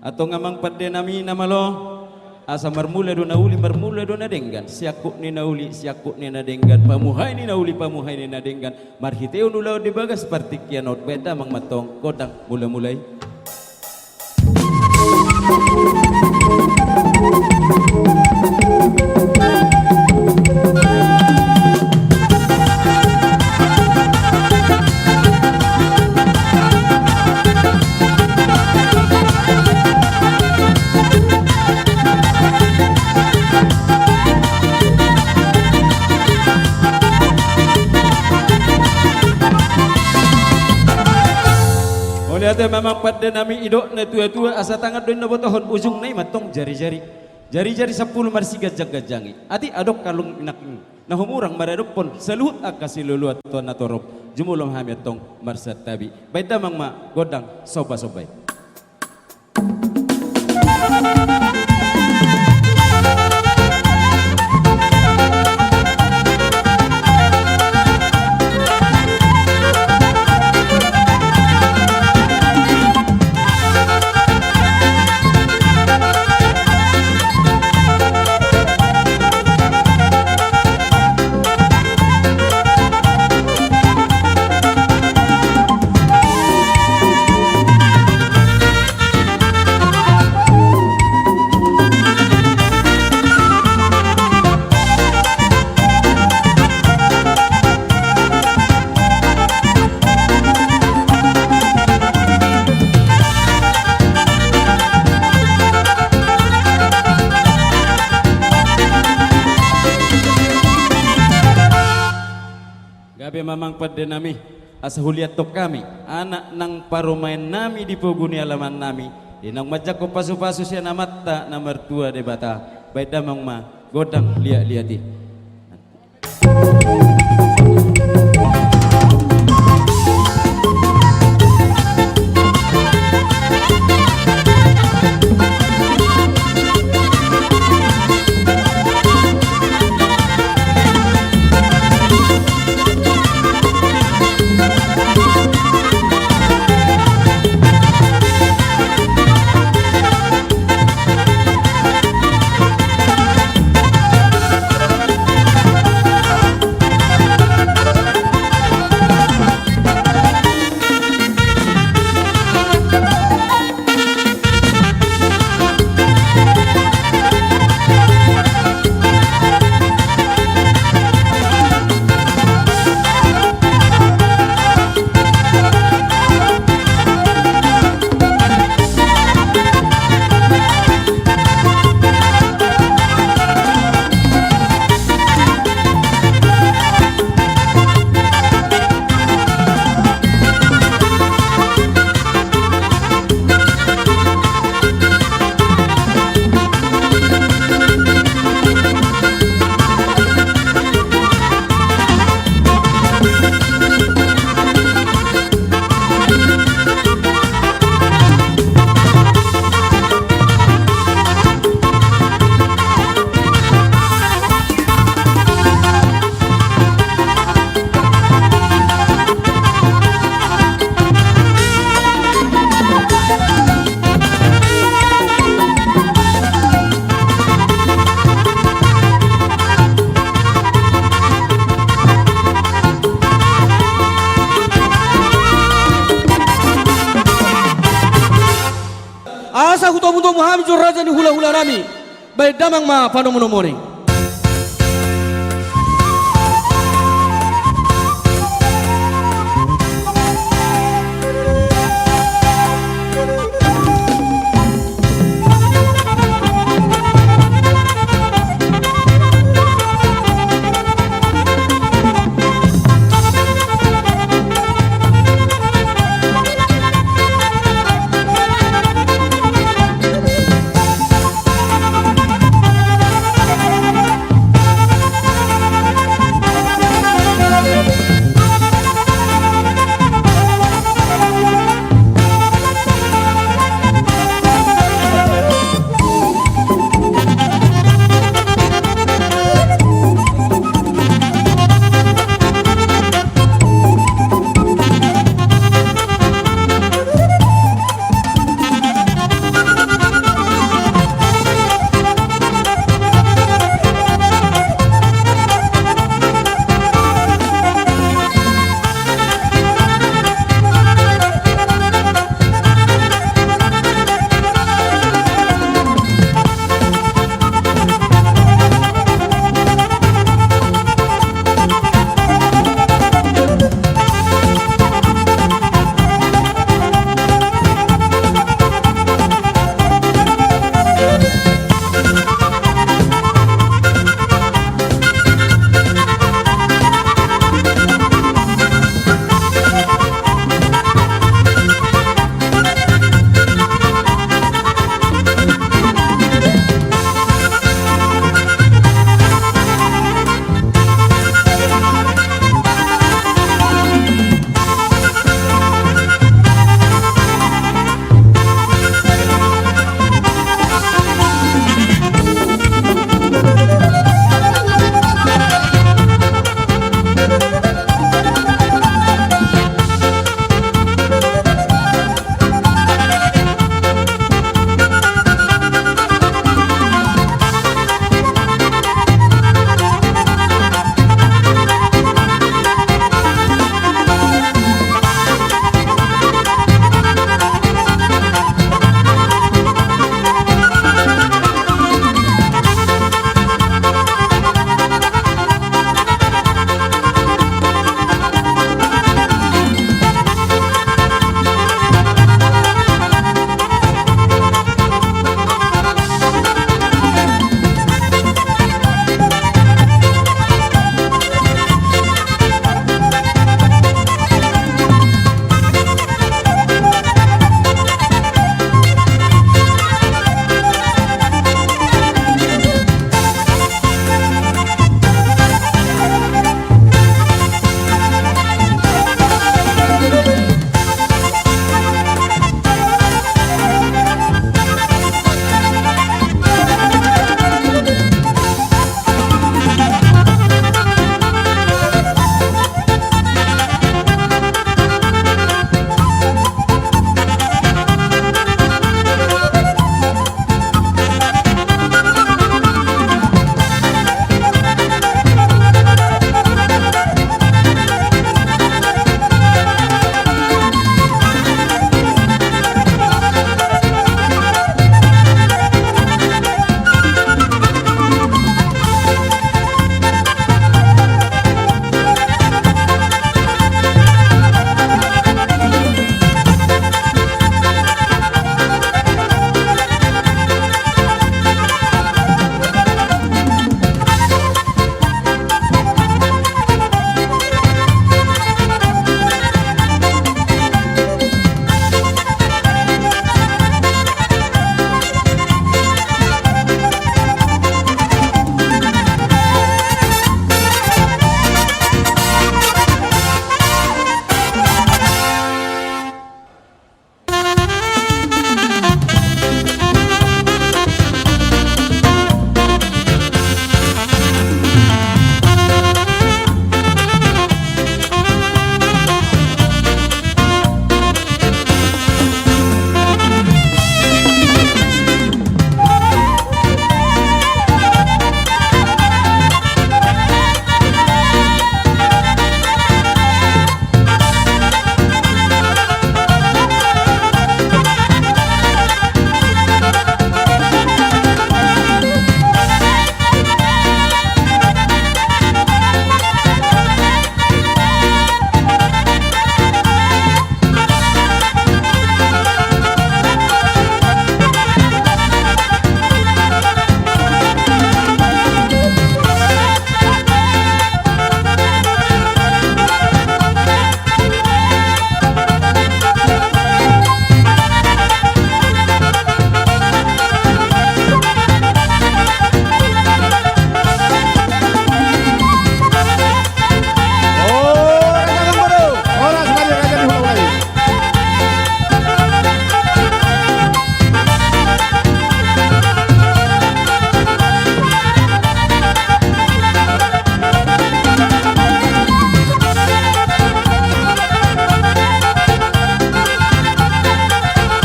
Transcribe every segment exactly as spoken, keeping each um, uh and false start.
Antong amang pande nami na malo, asa marmula do na uli, marmula do na denggan, siangkup ni na uli, siangkup ni na denggan, pamuhai ni na uli, pamuhai ni na denggan, marhitehon ulaon di bagas partingkian on, baen damang ma antong gondang mula-mula i. Mauliate ma amang pande nami, didok na tua-tua, asa tangan do i na botohon, ujungna i ma antong jari-jari. Jari-jari sampulu marsiganjang-ganjangi. Atik adong kalung inang na humurang maradophon saluhut angka siloloan tu na torop. Jumolo ma hami antong marsantabi. Baen damang ma gondang somba-somba i. Gabe ma amang pande nami, asa huliathon hami anak nang parumaen nami di pogu ni alaman nami, di naung manjangkon pasu-pasu sian Amanta na martua Debata. Baen damang ma gondang liat-liat i. Asa hutomu-tomu hami jo raja ni hula-hula nami. Baen damang ma panomu-nomu i.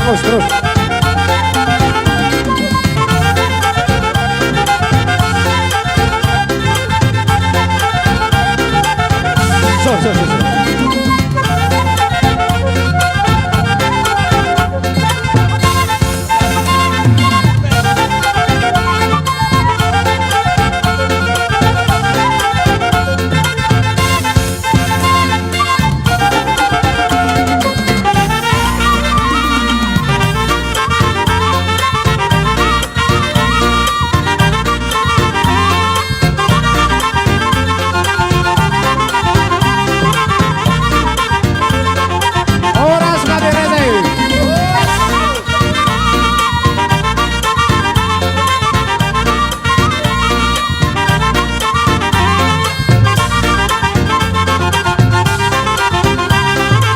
Terus, terus. So, so, so, so. Horas ma di raja i.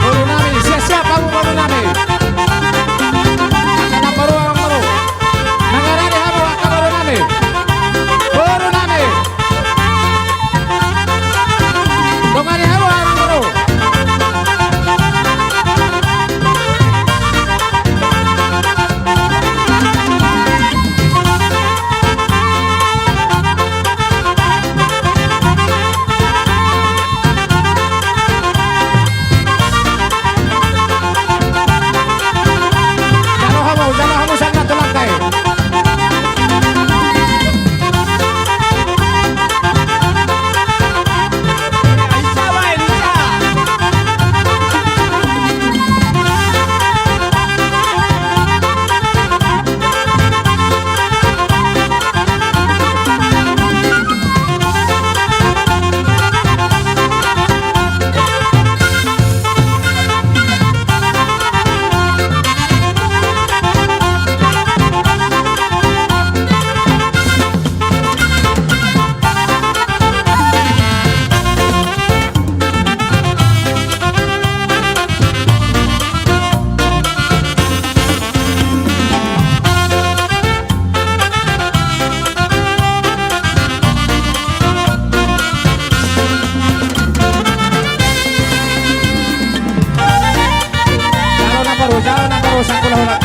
Boru nami, siap-siap hamu boru nami. Angka namboru, namboru. Mangarade hamu angka boru nami. Boru nami. Dongani hamu angka namboru. Jalo hamu, jalo hamu sian na tu lantai. Jalo namboru, jalo namboru, sangkula holan.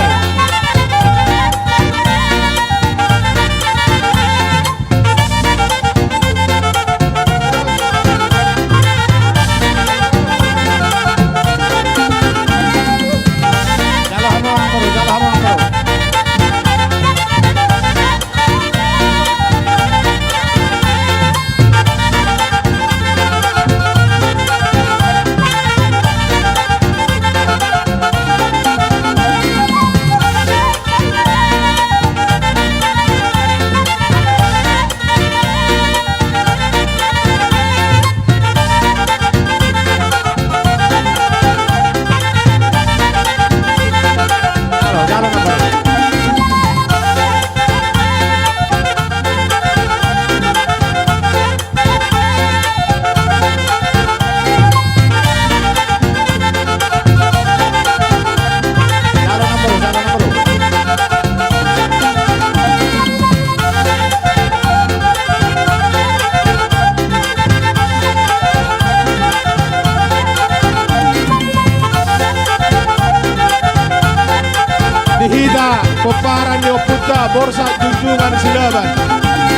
Di hita pomparan ni ompunta Borsak Junjungan Silaban,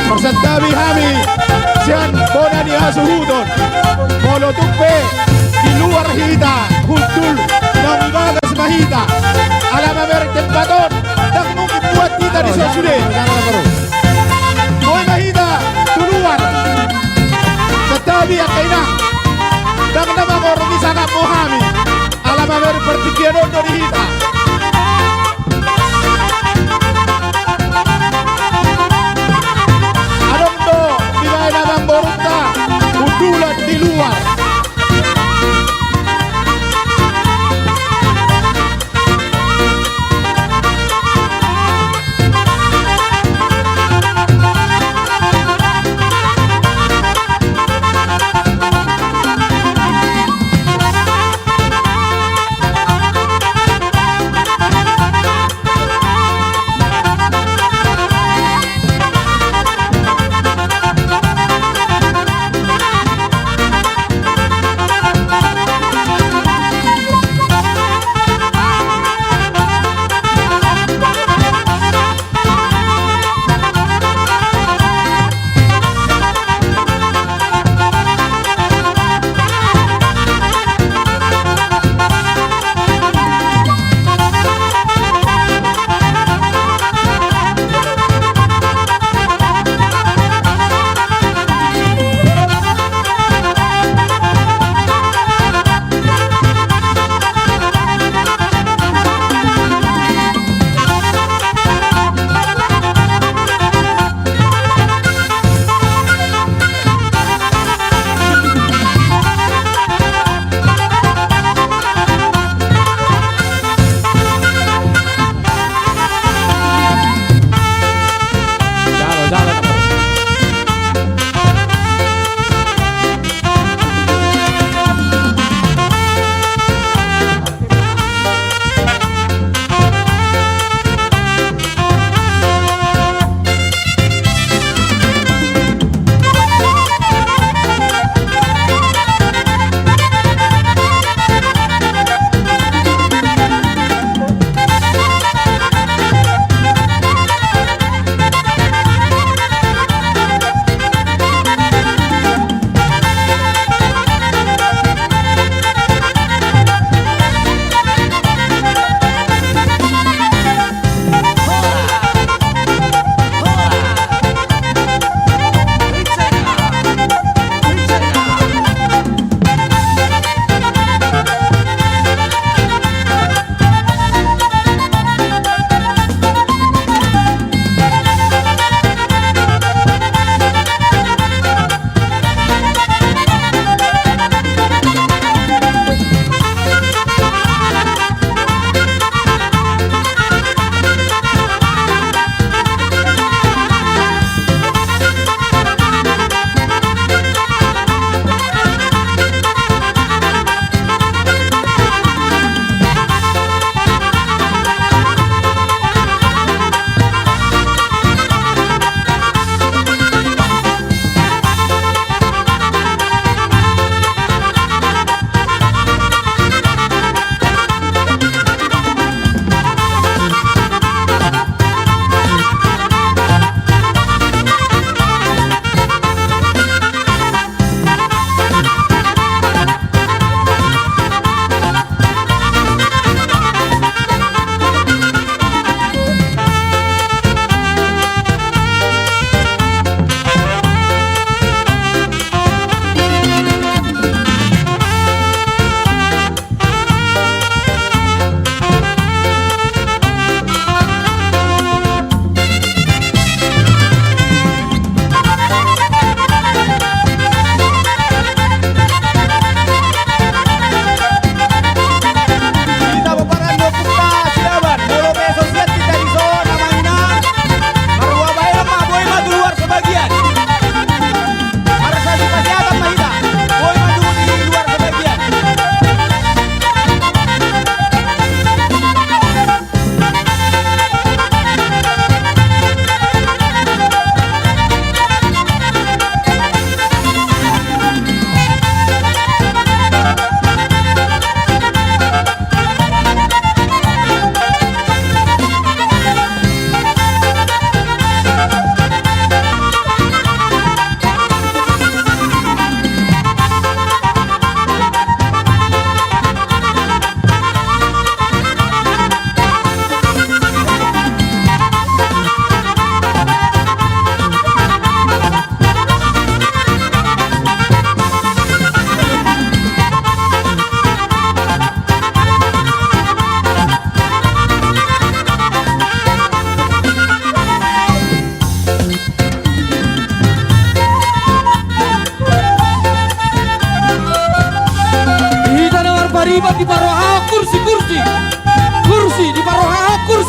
marsantabi hami sian bona ni hasuhuton. Molo tung pe di luar hita hundul, naung di bagas ma hita. Ala mamereng tempat on, ndang mungkin buat hita di son sude. Boi ma hita tu luar. Santabi angka inang, ndang na mangorungi sangapmu hami. Ala mamereng partingkian on do di hita. Adong do dibaen amangborunta hundulan di luar.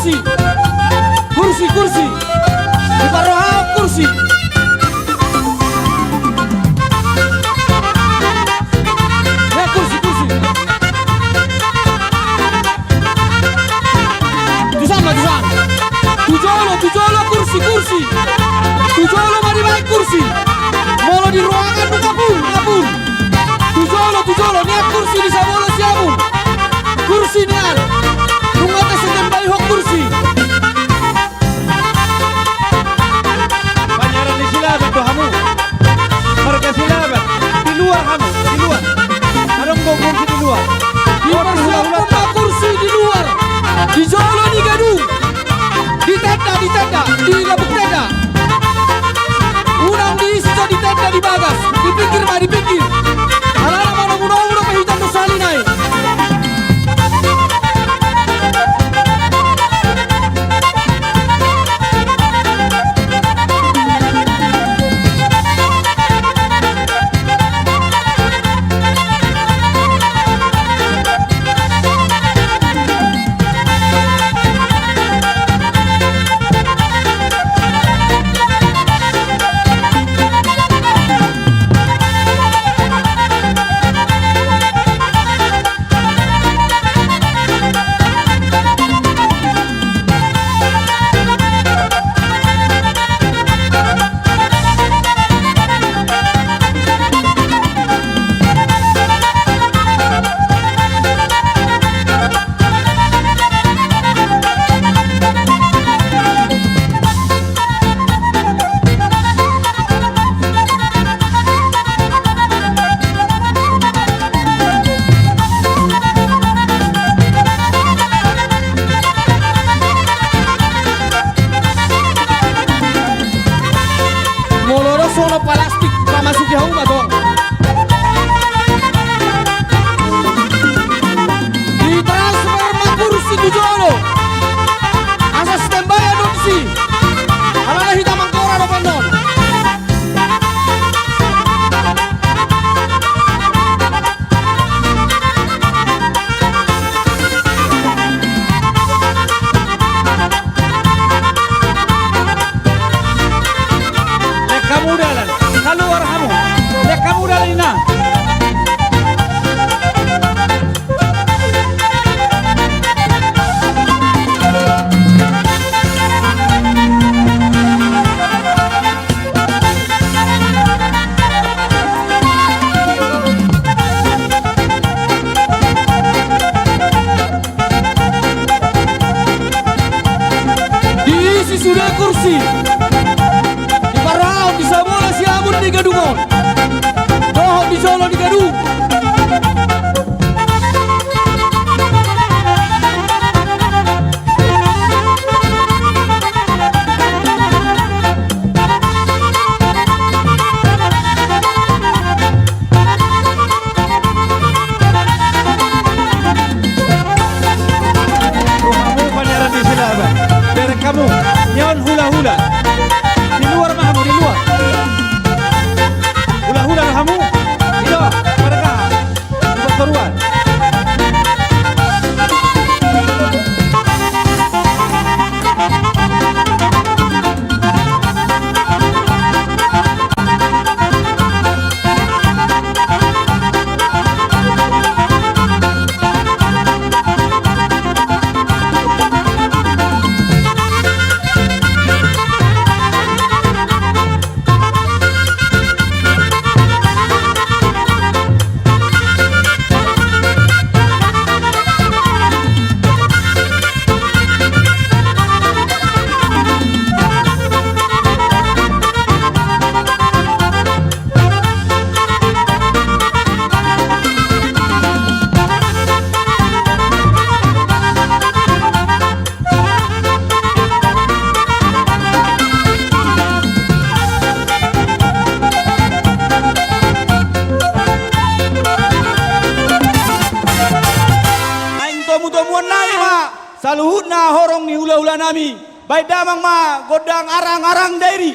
Kursi. Kursi, kursi. Diparrohahon kursi. Ya, kursi, kursi. Tu son ma, tu son. Tu jolo, tu jolo, kursi, kursi. Tu jolo ma dibaen kursi. Molo di ruangan nunga full, nunga full. Tu jolo, tu jolo, nian kursi di sabola siamun. Kursi nian. Nunga tasetembaihon kursi. Panyaran ni Silaban do hamu. Marga Silaban. Di luar hamu, di luar. Adong do kursi di luar. Diparsahon ma kursi di luar. Di jolo ni gadung. Di tenda, di tenda, di gabuk tenda. Unang diisi jo di tenda di bagas. Di pinggir ma, di pinggir. Alana manomunomu do pe hita do sahali nai. Molo ro sono palastik, pamasuki hauma tong. Ditransfer ma kursi tu jolo. Asa standby adong si. Alana hita mangkora dope non. Lek hamu dalan, kaluar hamu. Lek hamu dalan, ina. Diisi sude kursi. Diparrohahon di sabola siamun ni gadung on dohot di jolo ni gadung. Rohamu panyaran ni Silaban. Derek hamu. Nion hula-hula. Di luar ma hamu, di luar. Hula-hula hamu. Ido, mereka. Buat toruan. Naeng tomutomuan nami ma saluhutna horong ni hulahula nami. Baen damang ma gondang arang-arang dairi.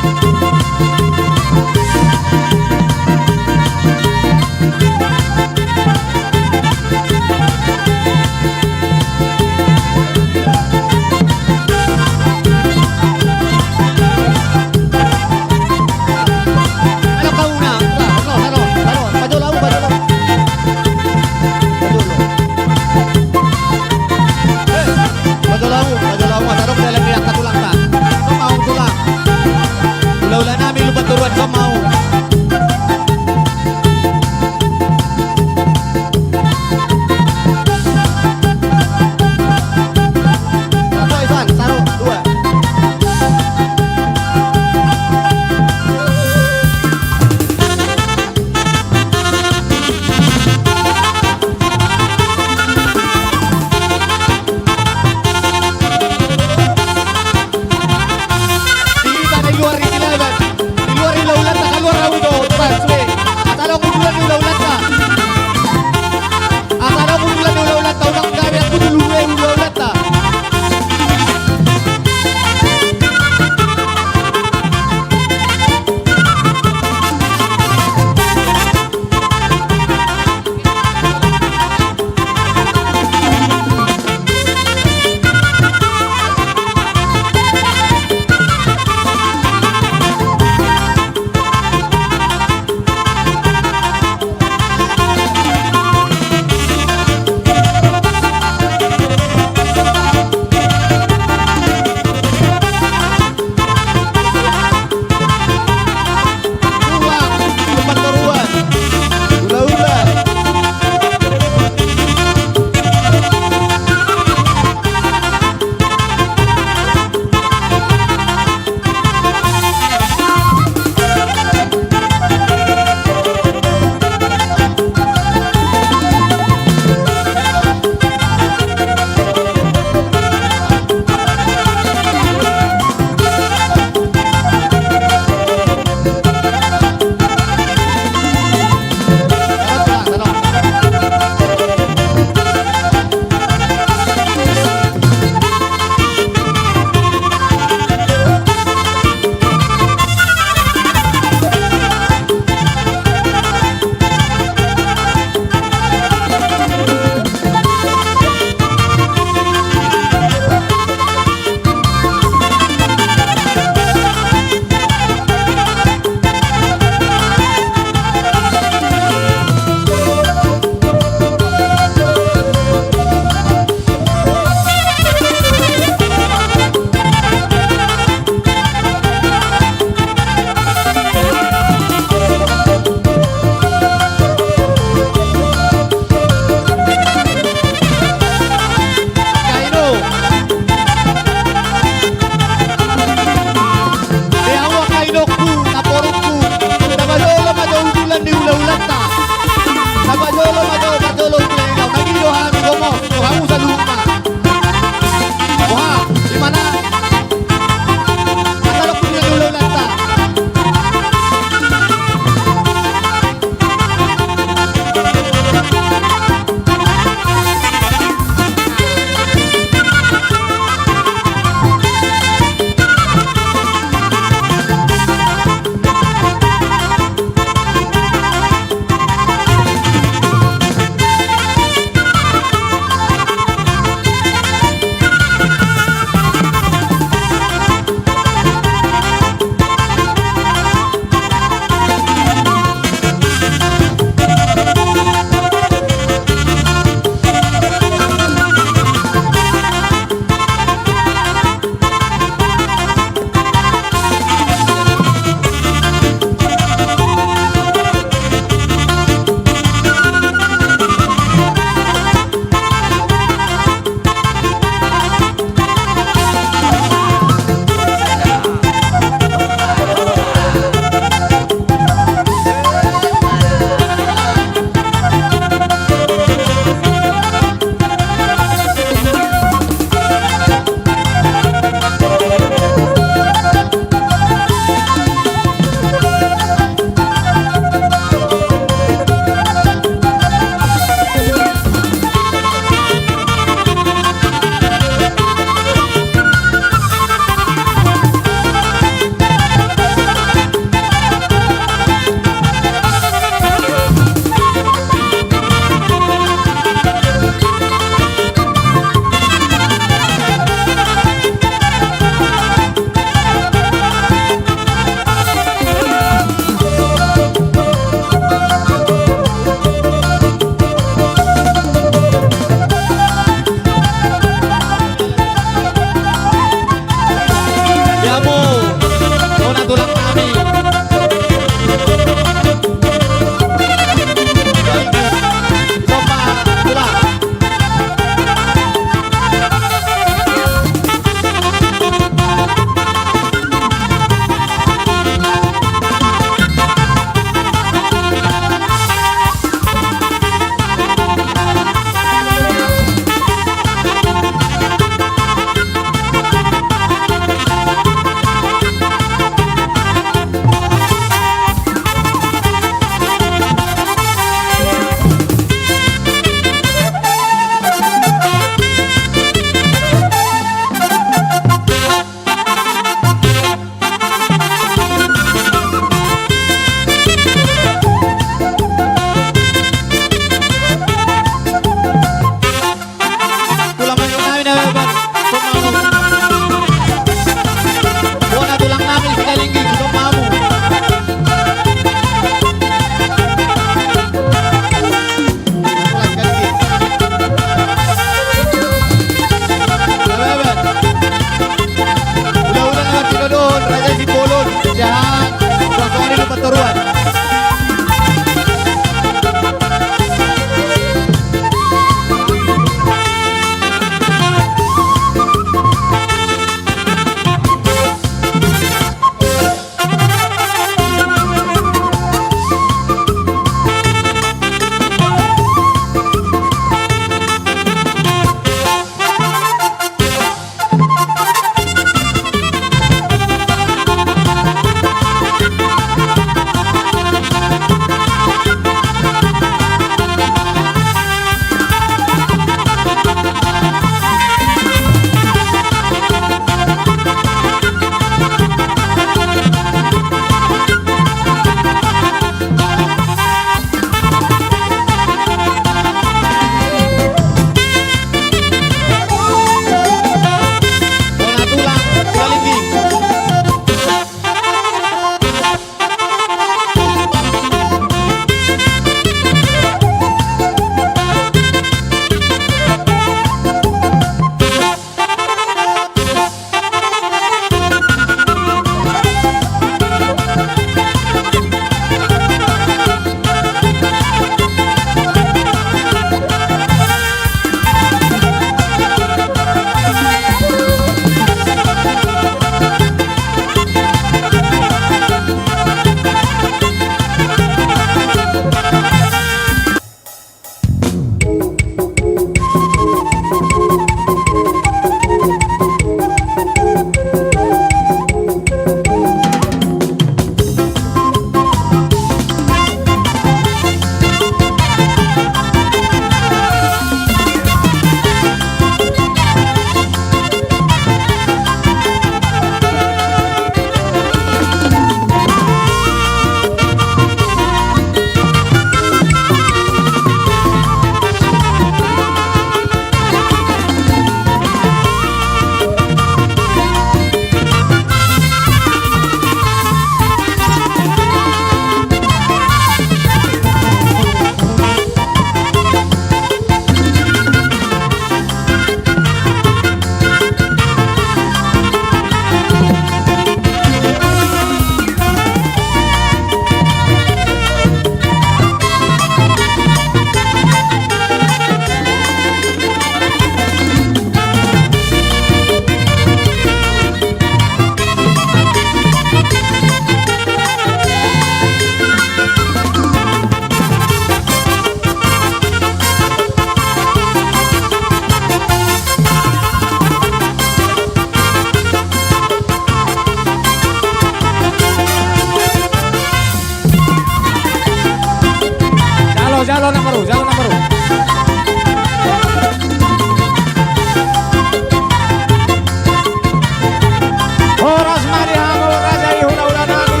Horas ma di hamu raja i, hulahula nami,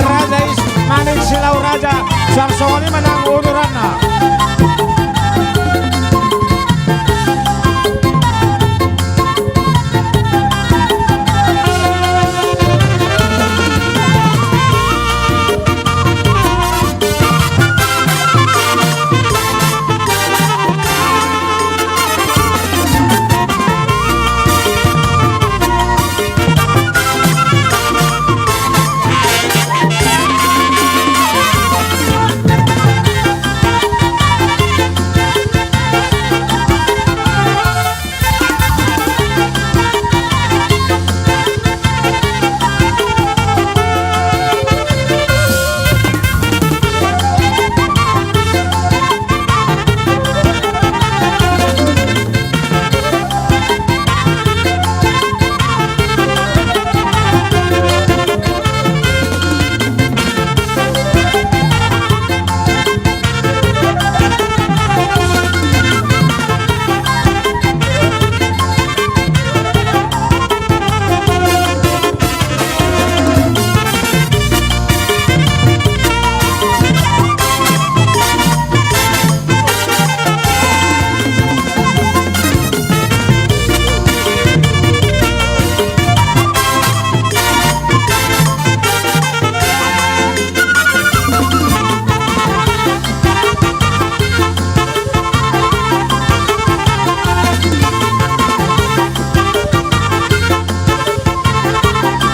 raja i Manik Silau Raja. Suang songon i ma nang uduranna.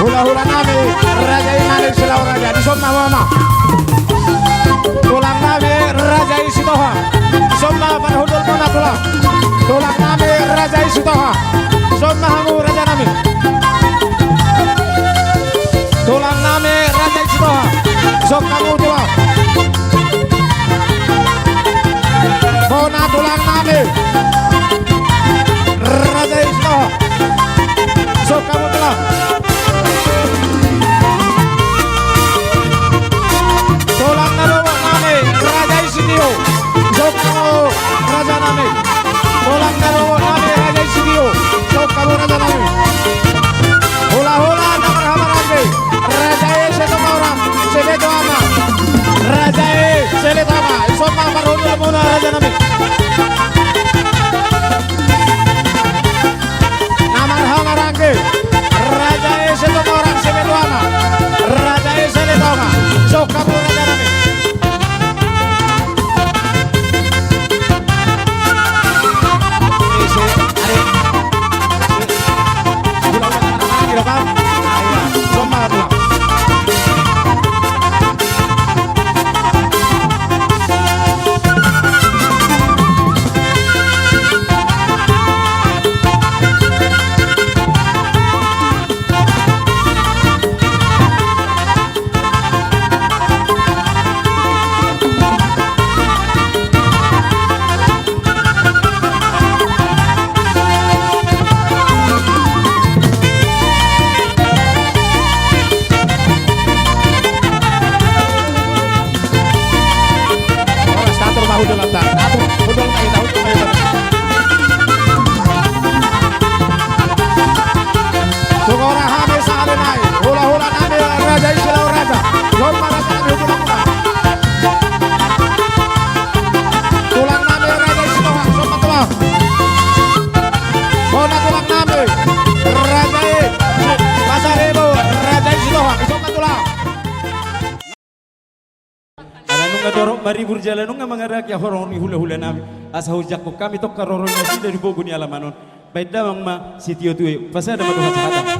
Hulahula nami, raja i Manik Silau Raja, dison ma hamu. Tulang nami, raja i Sitoha, dison ma parhundulmuna, tulang. Tulang nami, raja i Sitoha, dison ma hamu, raja nami. Tulang nami, raja i Sitoha, dison hamu, tulang. Bona, tulang nami, raja i Sitoha, dison hamu, tulang. Tulang na rorobot nami, raja i Sitio, dison hamu, raja nami. Tulang na rorobot nami, raja i Sitio, dison hamu, raja nami. Hulahula na marhahamaranggi, raja i Situmorang Sibitoana, raja i Silitonga, dison ma parhundulmuna, raja nami. Na marhahamaranggi, raja i Situmorang Sibitoana, raja i Silitonga, dison hamu, raja nami. Horas, tatur ma hundulanta. Tatur, hundulanta, tatur, tatur. Tung roha nami sahali nai, hulahula nami, raja i Silau Raja. Dison ma raja nami, hundulanta. Tulang nami, raja i Sitoha, dison ma, tulang. Bona, tulang nami, raja i Pasaribu, raja i Sitoha, dison ma, tulang. Ala nunga torop maribur jala nunga mangaraki horong ni hulahula nami, asa hujangkon hami tongka rorobot nasida di pogu ni alaman on. Baen damang ma sitio tu i, pasada ma tu hasahatan.